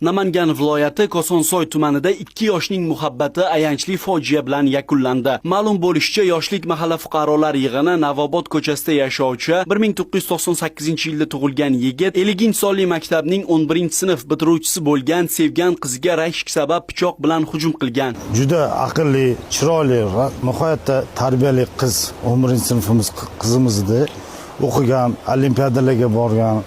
Namangan viloyati Kosonsoy tumanida ikki yoshning muhabbati ayanchli fojia bilan yakunlandi. Ma'lum bo'lishicha, Yoshlik mahalla fuqarolar yig'ini Navobod ko'chasida yashovchi 1998-yilda tug'ilgan yigit 50-sonli maktabning 11-sinf bitiruvchisi bo'lgan sevgan qiziga rashk sabab pichoq bilan hujum qilgan. Juda aqlli, chiroyli va nihoyatda tarbiyali qiz, 11 sinfimiz qizimiz edi. O'qigan, olimpiadalarga borgan,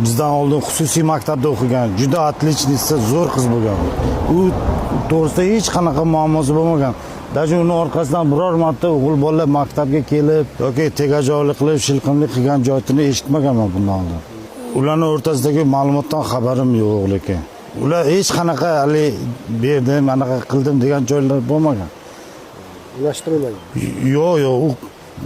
bizdan oldin xususiy maktabda o'qigan, juda отличница, zo'r qiz bo'lgan. U to'g'risida hech qanaqa muammosi bo'lmagan. Даже uni orqasidan biror marta o'g'il bolalar maktabga kelib yoki tegajog'lik qilib, shilqimlik qilgan joyini eshitmaganman bundan oldin. Ularni o'rtasidagi ma'lumotdan xabarim yo'q, lekin ular hech qanaqa haligi berdim, anaqa qildim degan joylar bo'lmagan. Unashtirilmagan. Yo'q,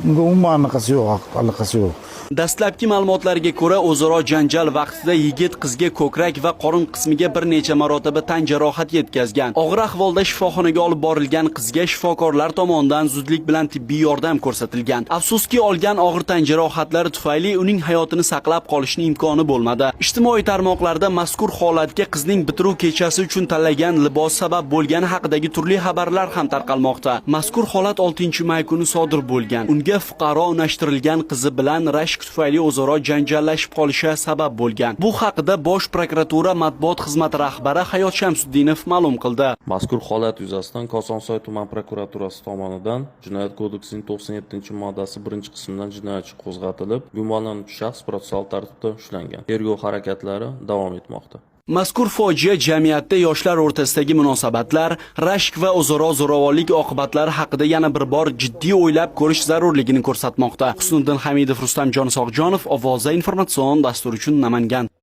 unga umuman anaqasi yo'q, aloqasi yo'q. Dastlabki ma'lumotlarga ko'ra, o'zaro janjal vaqtida yigit qizga ko'krak va qorin qismiga bir necha marotaba tan jarohati yetkazgan. Og'ir ahvolda shifoxonaga olib borilgan qizga shifokorlar tomonidan zudlik bilan tibbiy yordam ko'rsatilgan. Afsuski, olgan og'ir tan jarohatlari tufayli uning hayotini saqlab qolishning imkoni bo'lmadi. Ijtimoiy tarmoqlarda mazkur holatga qizning bitiruv kechasi uchun tanlagan libos sabab bo'lgani haqidagi turli xabarlar ham tarqalmoqda. Mazkur holat 6-may kuni sodir bo'lgan. Unga fuqaro unashtirilgan qizi bilan rashk tufayli o'zaro janjallashib qolishi sabab bo'lgan. Bu haqida Bosh prokuratura matbuot xizmati rahbari Hayot Shamsuddinov ma'lum qildi. Mazkur holat yuzasidan Kosonsoy tuman prokuraturasi tomonidan Jinoyat kodeksining 97-moddasi 1-qismidan jinoyat ishi qo'zg'atilib, gumonlanuvchi shaxs protsessual tartibda ushlangan. Tergov harakatlari davom etmoqda. Mazkur fojia jamiyatda yoshlar o'rtasidagi munosabatlar, rashk va o'zaro zo'ravonlik oqibatlari haqida yana bir bor jiddiy o'ylab ko'rish zarurligini ko'rsatmoqda. Husniddin Hamidov, Rustamjon Sog'jonov, Ovoza informatsion dasturi uchun Namangan.